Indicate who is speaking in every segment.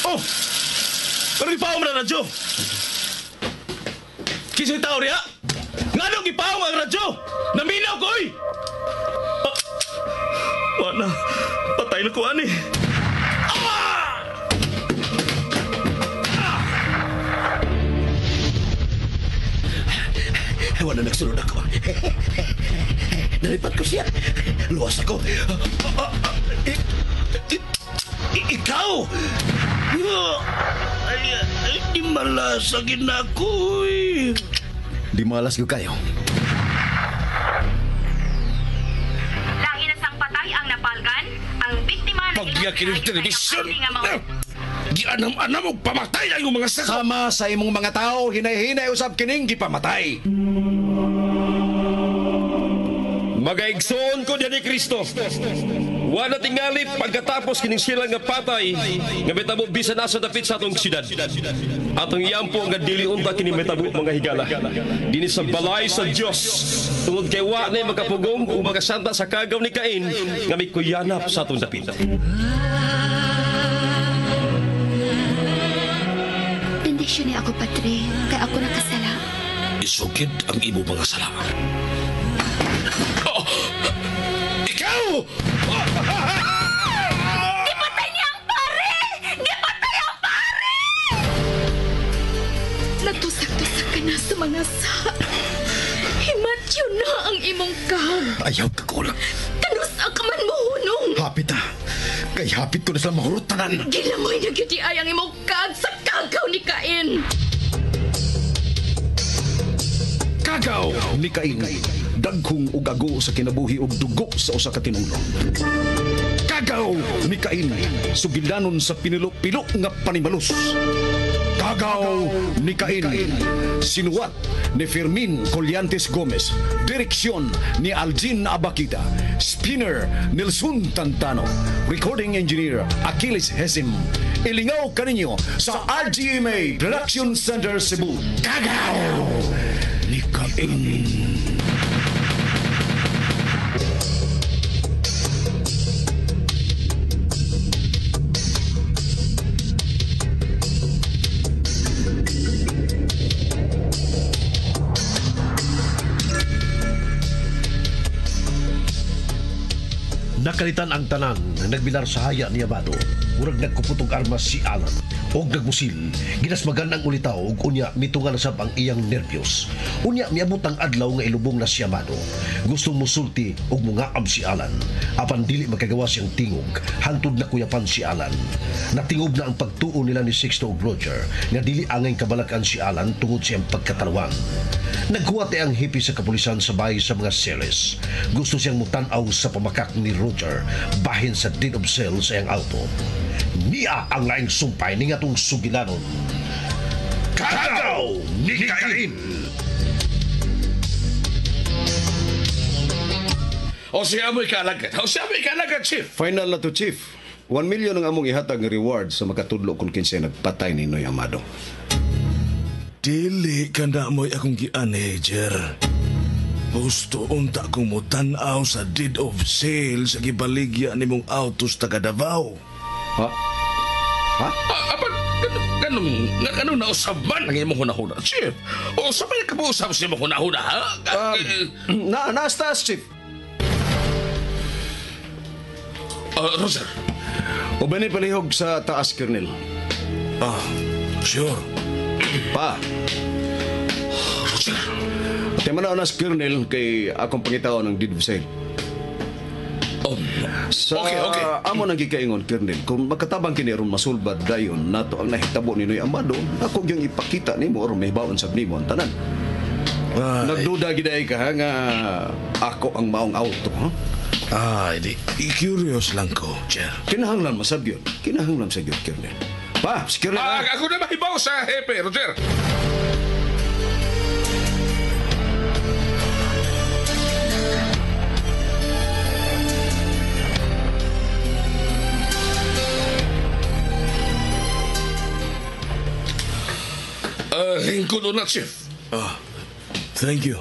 Speaker 1: Oh! Pero gipaom na radyo! Kisa'y tao riya? Nga nung gipaom ang radyo? Naminaw ko, oy! Ah, wala. Patay na ko, ani. Ah! Ah!
Speaker 2: Wala nagsunod ako. Nalipat ko siya. Luwas ako. Ikaw! Ay, di malas na ako.
Speaker 3: Di malas ko kayo.
Speaker 4: Lahi na sang patay ang napalgan, ang biktima na
Speaker 5: Pagyakin ng telebisyon! Gianam-anam og pamatay ang imong mga sako!
Speaker 3: Sama sa imong mga tao, hinay-hinay usab kining gipamatay.
Speaker 6: Magaigsoon ko diyan ni Kristo. Wala tingali pagkatapos kining sila nga patay nga mitabo bisan asa dapit sa atong siyudad. Atong iyampo nga dili unta kini mitabo mga higala. Dinhi sa balay sa Dios. Tungod kay wa na makapugong ug makasanta sa kagaw ni Cain nga mikuyanap sa atong dapit.
Speaker 7: Bendisyon ni ako, Padre, kay ako nakasala.
Speaker 5: Isugid ang imo mga sala. Oh! Ikaw!
Speaker 4: Gipatay niya ang pare! Gipatay ang pare!
Speaker 7: Natusak-tusak ka na sa mga sa. Himatyo na ang imong kag.
Speaker 3: Ayaw ka kulang.
Speaker 7: Kanus ang kaman mo hunong.
Speaker 3: Hapit ah. Kay hapit ko na sila mahurot tanan.
Speaker 7: Gilamoy na gyud ay ang imong kag sa kagaw ni Cain.
Speaker 3: Kagaw ni Cain. Dagkong ugago sa kinabuhi og dugo sa usa ka tinulong. Kagaw ni Cain, sugilanon sa pinilo-pilo nga panimalus. Kagaw ni Cain, sinuwat ni Fermin Collantes Gomez, direksyon ni Aljin Abakita, spinner Nelson Tantano, recording engineer Achilles Hesim. Ilingaw kaninyo sa RGMA Production Center Cebu. Kagaw ni Cain.
Speaker 2: Nakalitan ang tanan, nagbilar sa haya ni Amado. Murag nagkuputong armas si Alan. Og nagmusil, ginasmagan ang ulitaw ug unya mitunga na sab ang iyang nervyos. Unya miabot ang adlaw nga ilubong na si Amado. Gustong musulti ug mungaab si Alan. Apan dili makagawa siyang tingog, hangtod na kuyapan si Alan. Natingob na ang pagtuo nila ni Sixto ug Roger nga dili angay kabalakan si Alan tungod siyang pagkatalawang. Naghuwat ang hippie sa kapulisan sa bahay sa mga Celes. Gusto siyang mutan-aw sa pamakak ni Roger bahin sa deed of sale sa iyang auto. Niya ang laing sumpay ni ngatong sugilanon.
Speaker 5: Kagaw ni Cain! O siya mo'y kalagat. O siya mo'y kalagat, Chief.
Speaker 3: Final na to, Chief. 1 million ang among ihatag nga reward sa makatudlo kung kinsay nagpatay ni Noy Amado.
Speaker 5: Dili ka na mo'y akong gianager. Gusto unta kong mutan-aw sa deed of sale sa gibaligya nimong autos taga Davao.
Speaker 3: Ha? Ha?
Speaker 5: Apan, ganun nausab man ang imong hunahuna, Chief? O sabay ka po usab sa imong hunahuna, ha?
Speaker 3: Naastas, Chief.
Speaker 5: Roger.
Speaker 3: O ba ni palihog sa taas, Colonel?
Speaker 5: Ah, sure.
Speaker 3: Pa.
Speaker 5: Roger.
Speaker 3: Tema na na si Colonel kay akong pangitaon ng deed of sale.
Speaker 5: Oh,
Speaker 3: Sa
Speaker 5: okay, okay.
Speaker 3: Amo nang gikaingon, Colonel, kung magkatabang kini aron masulbad dayon nato ang nahitabo ni Noy Amado, ako gyung ipakita nimo aron mahibaon sab nimo ang tanan.
Speaker 5: Ay.
Speaker 3: Nagduda gid ay ka ha, nga ako ang maong auto, ha?
Speaker 5: Ay, di curious lang ko, Jer.
Speaker 3: Kinahanglan masab yun. Kinahanglan sa gyud, Colonel. Pa, si Colonel.
Speaker 5: Ako na mahibaw sa hepe, Roger. Lingkod na, Chief.
Speaker 8: Thank you.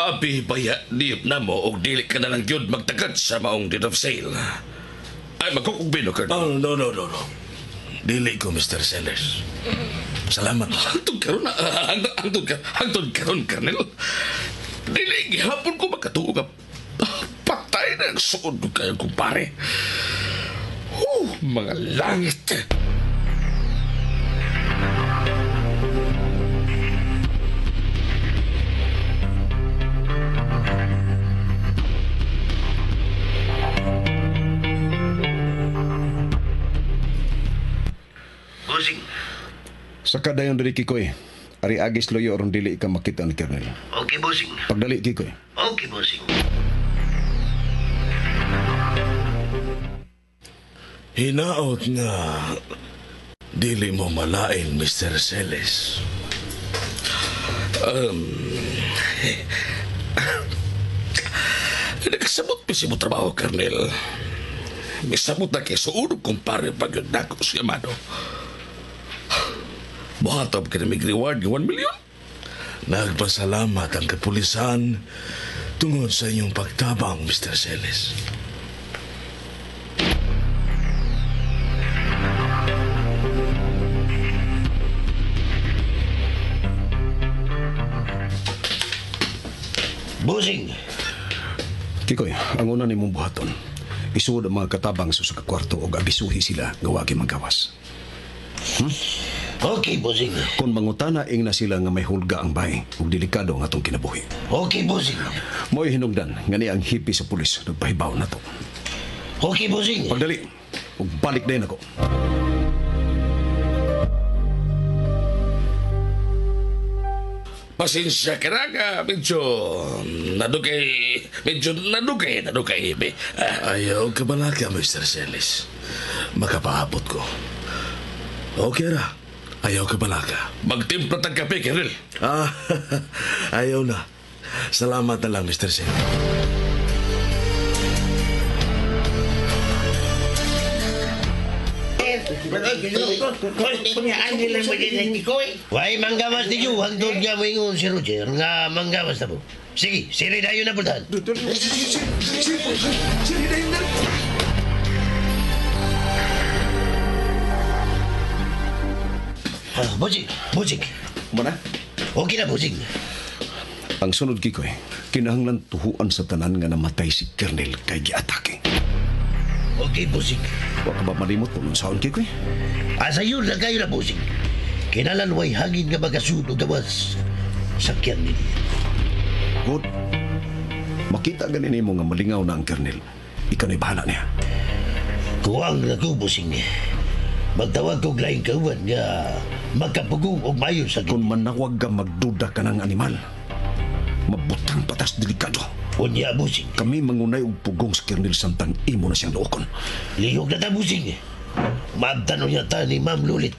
Speaker 5: Abi baya niyop na mo og dili ka na lang gyud magtagad sa maong deed of sale. Ay, magkukugbino, Colonel. Oh, no, no, no, no. Dili ko, Mr. Sellers. Salamat. Hangtod karon, hangtod karon, Colonel. Dili gihapon ko makatuo nga patay na ang suod ko kayo, kumpare. Huh, mga langit.
Speaker 2: Bossing.
Speaker 3: Saka dayon diri Kikoy. Ari agis loyo aron dili ka makita ni Colonel.
Speaker 2: Okay, bossing.
Speaker 3: Pagdali Kikoy.
Speaker 2: Okay, bossing.
Speaker 5: Hinaot nga dili mo malain, Mr. Celes. Nakasabot pa si mo trabaho, Colonel. Misabot na kay suunog kumpare pag nako si Amado. Buhatab ka na may reward ng 1 million. Nagpasalamat ang kapulisan tungod sa inyong pagtabang, Mr. Celes.
Speaker 2: Bossing.
Speaker 3: Kikoy, ang una nimong buhaton, isuod ang mga katabang sa usa ka kwarto og abisuhi sila nga wagi magawas.
Speaker 2: Okay, bossing.
Speaker 3: Kung mangutana ing na sila nga may hulga ang bahay ug delikado ang atong kinabuhi.
Speaker 2: Okay, bossing.
Speaker 3: Mo'y hinugdan nga ni ang hipi sa pulis nagpahibaw na to.
Speaker 2: Okay, bossing.
Speaker 3: Pagdali, ug balik din ako.
Speaker 5: Pasensya ka na nga, medyo nadugay, be. Ayaw ka balaka, Mr. Celes. Makapaabot ko. Okay ra. Ayaw ka balaka.
Speaker 6: Magtimpla tag kape, Colonel.
Speaker 5: Ah, ayaw na. Salamat na lang, Mr. Celes.
Speaker 2: Why manggawas ninyo? Hangtod nga moingon si Roger nga manggawas na po. Sige, sili dayon na puntahan. Bossing, bossing.
Speaker 3: Mana?
Speaker 2: Okay na, bossing.
Speaker 3: Ang sunod, Kikoy, kinahanglan tuhuan sa tanan nga namatay si Colonel kay giatake.
Speaker 2: Okay, bossing.
Speaker 3: Wa ka ba malimot kung unsaon, Kikoy?
Speaker 2: Asa yun lang kayo na, bossing. Kinalan way hangin nga magasunod o gawas. Sakyan ninyo.
Speaker 3: Good. Makita ganin nimo nga malingaw na ang Colonel. Ikaw na'y bahala niya.
Speaker 2: Kuwang na ko, bossing. Magtawag kog laing kauban nga magkapugong og mayo sa
Speaker 3: Kung manawag ka, magduda ka ng animal. Mabutang patas delikado.
Speaker 2: Unya, bossing.
Speaker 3: Kami mangunay og pugong sa Colonel samtang imo na siyang luokon.
Speaker 2: Lihok na ta, bossing. Maabtan unya ta ni Ma'am Lulit.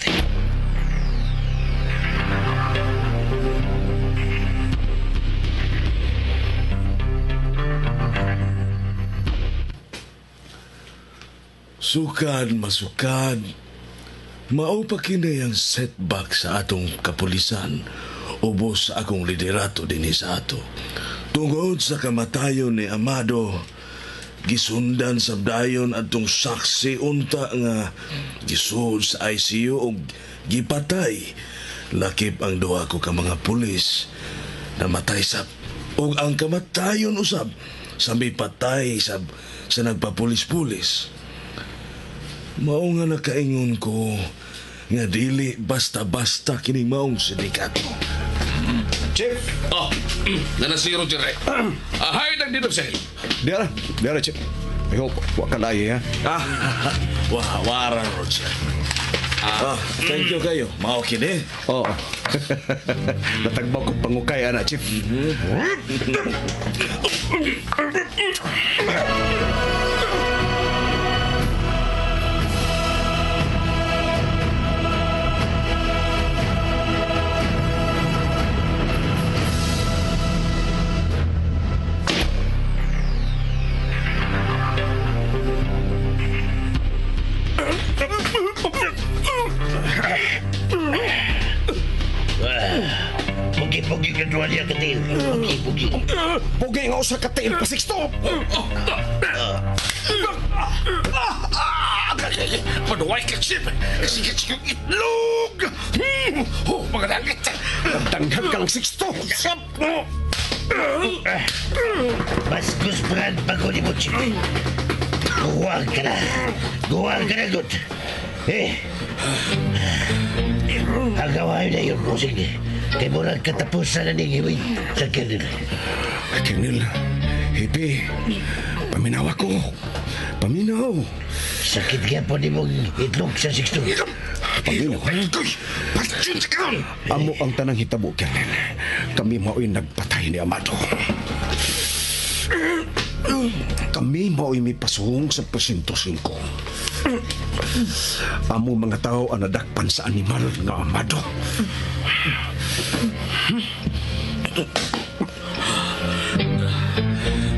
Speaker 5: Sukad, masukad. Mao pa kini ang setback sa atong kapulisan ubos sa akong liderato dinhi sa ato. Tungod sa kamatayon ni Amado, gisundan sa dayon atong saksi unta nga gisuod sa ICU og gipatay. Lakip ang duha ko ka mga pulis namatay sab. Og ang kamatayon usab sa mipatay sab sa nagpapulis-pulis. Mao nga nakaingon ko nga dili basta-basta kining maong sindikato.
Speaker 3: Chief!
Speaker 6: Oh, nana si Roger eh. Ahay nang dito sa'yo.
Speaker 3: Diara, diara, Chief. I hope wa ka lahi, ha?
Speaker 5: Ah, wara, Roger. Ah, thank you kayo. Mao kini.
Speaker 3: Oo. Natagbaw ko pangukay, ana, Chief.
Speaker 2: Pugi-pugi ka duwa niya, katil. Pugi-pugi.
Speaker 3: Pugi nga usa ka tiil pa, Sixto.
Speaker 5: Paduway ka, Chip. Kasi yung itlog. Oh, mga langit.
Speaker 3: Nagdanghag ka lang, Sixto.
Speaker 2: Baskus pangan pagod mo, Chip. Guwag ka na. Guwag ka na, good. Eh, hagawain na yun, bossing. Kay murag katapusan na ning hiwin sa Colonel.
Speaker 3: Colonel, hipi, paminaw ako. Paminaw.
Speaker 2: Sakit kaya po ni mong itlog sa Sixto.
Speaker 3: Paminaw.
Speaker 5: Pasyon sa karon.
Speaker 3: Amo ang tanang hitabo, Colonel. Kami mao'y nagpatay ni Amado. Kami mao'y may pasuhong sa presinto 5. Amo mga tao ang nadakpan sa animal nga Amado.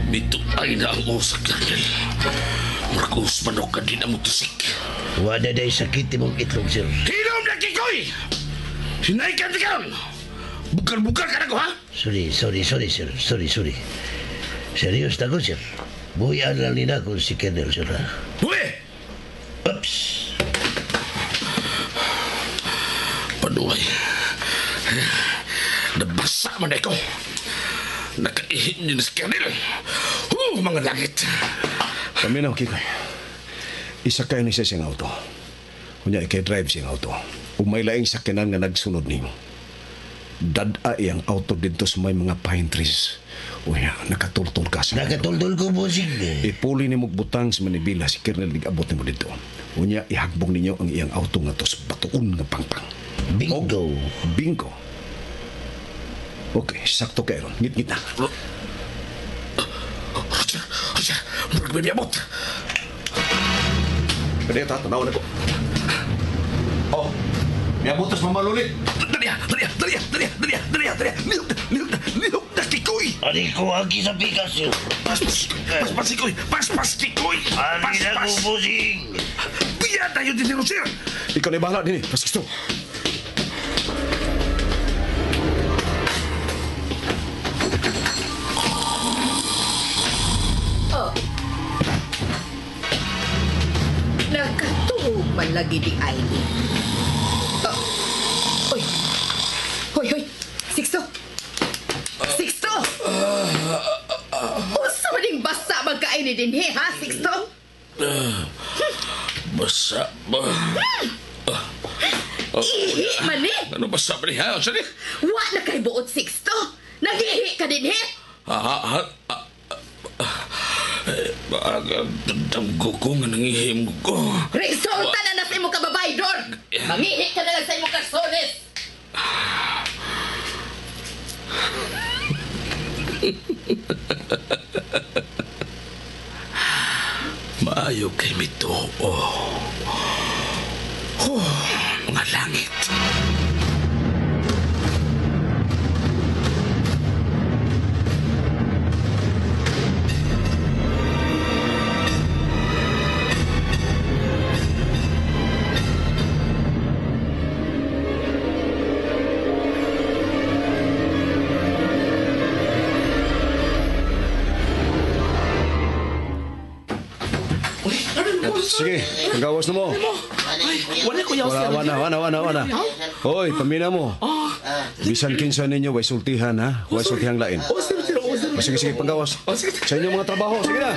Speaker 5: Bito ay na ang usak, Colonel. Marcos manok ka din ang mutusik.
Speaker 2: Wala na sakit imong itlog, sir.
Speaker 5: Hilom na, Kikoy! Sinay ka di karon! Bukal-bukal ka na ko, ha?
Speaker 2: Sorry, sorry, sorry, sir. Sorry, sorry. Serious na ko, sir. Buhian lang nila kung si Colonel, sir. Ha?
Speaker 5: Buhi!
Speaker 2: Oops!
Speaker 5: Paduay. Nabasa man ako. Nakaihim niyo na si Colonel. Huh, mga langit.
Speaker 3: Paminaw, Kikoy. Isa kayo ni sa siyang auto. Kunya, ikay-drive siyang auto. Ug may laing sakyanan nga nagsunod nimo. Dad-a iyang auto dito sa may mga pine trees. Unya, nakatultol ka sa...
Speaker 2: Nakatuldol ko, bossing.
Speaker 3: Ipuli ni butang sa Manibila si Colonel nag-abot nimo dito. Unya, ihagbong ninyo ang iyang auto nga to sa batuon nga pangpang.
Speaker 2: Bingo.
Speaker 3: Bingo. Okay, sakto kayo ron. Ngit-ngit na.
Speaker 5: Roger, Roger, murag may miabot.
Speaker 3: Pwede ito, tanaw na ko. Oh, miabot tas mamalulit.
Speaker 5: Dali, dali, dali, dali, dali, dali, dali. Lihok na, lihok na, lihok na, Kikoy.
Speaker 2: Ani ko, agi sa pikas, sir.
Speaker 5: Pas, pas, pas, Kikoy. Pas, pas, Kikoy.
Speaker 2: Ani
Speaker 5: Pas,
Speaker 2: na ko,
Speaker 5: pas.
Speaker 2: bossing.
Speaker 5: Biya tayo din ni Roger.
Speaker 3: Ikaw na bahala din eh. Pas gusto.
Speaker 8: Oh. Nakatuog man lagi di Ivy. Oh. Hoy. Hoy, hoy. Sixto. Sixto! Unsa man ning basa magkain ni dinhi, ha, Sixto?
Speaker 5: Basa ba?
Speaker 8: Ihi man ni.
Speaker 5: Ano basa ba ni, ha? Sorry.
Speaker 8: Wa na kay buot, Sixto. Nagihi ka dinhi.
Speaker 5: Dam ko ko nga nangihim ko.
Speaker 8: Resulta na na sa imong kababaydor. Mangihi ka na lang sa imong karsones.
Speaker 5: Maayo kay mito. Oh. Oh, mga langit.
Speaker 3: Sige, pagawas na mo.
Speaker 1: Wala ko yaw,
Speaker 3: Wala,
Speaker 1: sir.
Speaker 3: wala, wala, wala, wala. Hoy, pamina mo. Bisan kinsa ninyo, way sultihan, ha? Way sultihan lain.
Speaker 1: Oh, sir, sir, oh, sir.
Speaker 3: O, sige, sige, panggawas.
Speaker 1: Oh, sige.
Speaker 3: Sa inyong mga trabaho, sige na.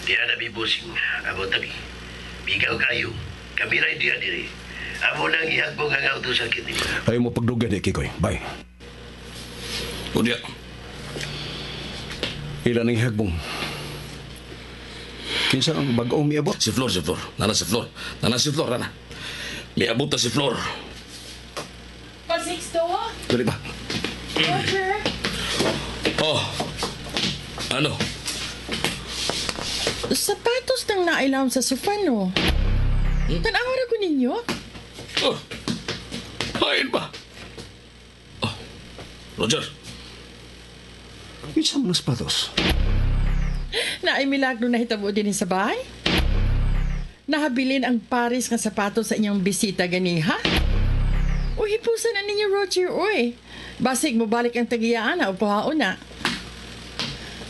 Speaker 2: Diya na mi, bossing. Amo tabi. Bigaw kayo. Kami rin diya diri. Amo nang ihagbong ang auto sa Colonel.
Speaker 3: Ayaw mo pagdugan eh, Kikoy. Bye.
Speaker 5: Unya,
Speaker 3: Ilan ang ihagbong? Kinsa ang bag-ong miabot?
Speaker 5: si Flor, si Flor. Nana si Flor. Nana si Flor, nana. Miabot na si Flor.
Speaker 7: Pa, Sixto?
Speaker 3: Dali ba?
Speaker 7: Roger?
Speaker 5: Oh. Ano?
Speaker 7: Sapatos nang nailam sa sofa, no? Tanawa ra ko ninyo?
Speaker 5: Oh. Hain ba? Oh, Roger.
Speaker 3: Isa man ang sapatos.
Speaker 9: Naay milagro na hitabo din sa bahay? Nahabilin ang pares nga sapatos sa inyong bisita ganiha? Uy, hipusan na ninyo, Roger, uy. Basig, mubalik ang tagiyaan na, upuhaon na.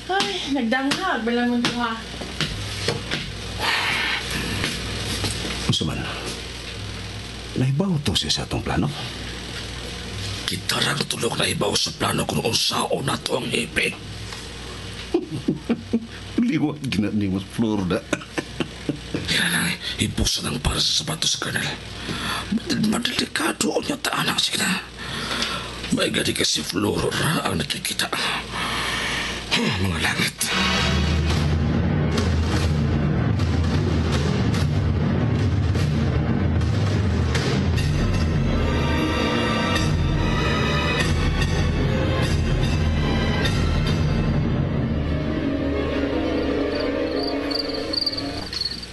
Speaker 9: Ay, nagdanghag, balang mong duha.
Speaker 3: Unsa man? Nahibaw to siya sa atong plano?
Speaker 5: Kita rang tulok na ibaw sa plano kung unsaon na to ang hipi.
Speaker 3: Liwat gina ni mas Florida.
Speaker 5: Yan na, hipusan ang para sa sapatos, Colonel. Madelikado ang yata, anak. Sige na. May gadi kasi Flor ang nakikita. Mga langit.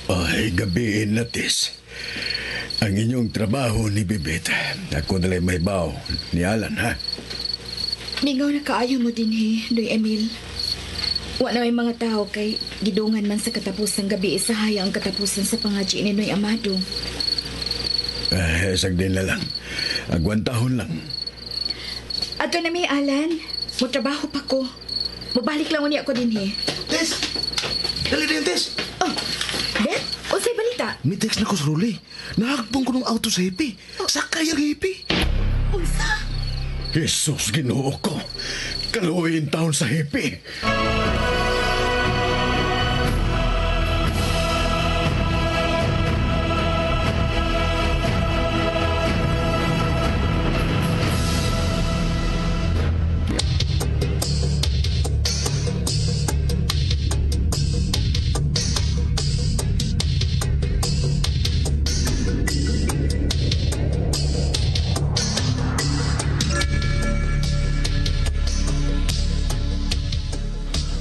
Speaker 10: Ay, gabiin na, Tis. Ang inyong trabaho ni Bibit. Ako nala'y may baw ni Alan, ha?
Speaker 7: Mingaw na kaayo mo din, he, Noy Emil. Wa na may mga tao kay gidungan man sa katapusan gabi isahaya ang katapusan sa pangadji ni Noy Amado.
Speaker 10: Eh, sagdin na lang. Agwantahon lang.
Speaker 7: Ato na mi, Alan. Mo trabaho pa ko. Mubalik lang uni ako din, he.
Speaker 5: Tess! Dali din, Tess!
Speaker 7: Oh, Bet, unsay balita?
Speaker 5: May text na ko sa Ruli. Nahagbong ko ng auto sa hippie. Sakay ang hippie.
Speaker 7: Unsa?
Speaker 10: Jesus, ginoo ko. Kaluoyin taon sa hippie.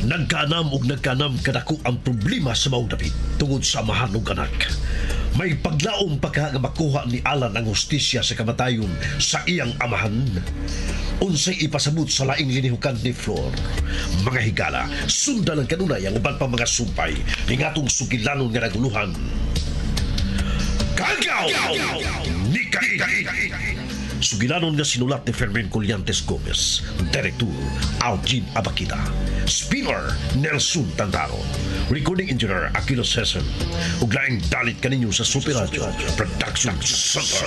Speaker 2: Nagkanam og nagkanam kadako ang problema sa maong dapit tungod sa amahan ug anak. May paglaom pa ka nga makuha ni Alan ang hustisya sa kamatayon sa iyang amahan. Unsay ipasabot sa laing linihukan ni Flor. Mga higala, sundan ang kanunay ang uban pa mga sumpay ni ngatong sugilanon nga naguluhan. Kagaw! Ni Kain! Sugilanon nga sinulat ni Fermin Colliantes Gomez. Director, Algin Abakita. Spinner, Nelson Tantaro. Recording Engineer, Aquino Sesen. Ug laing dalit kaninyo sa Super Radio Production Center.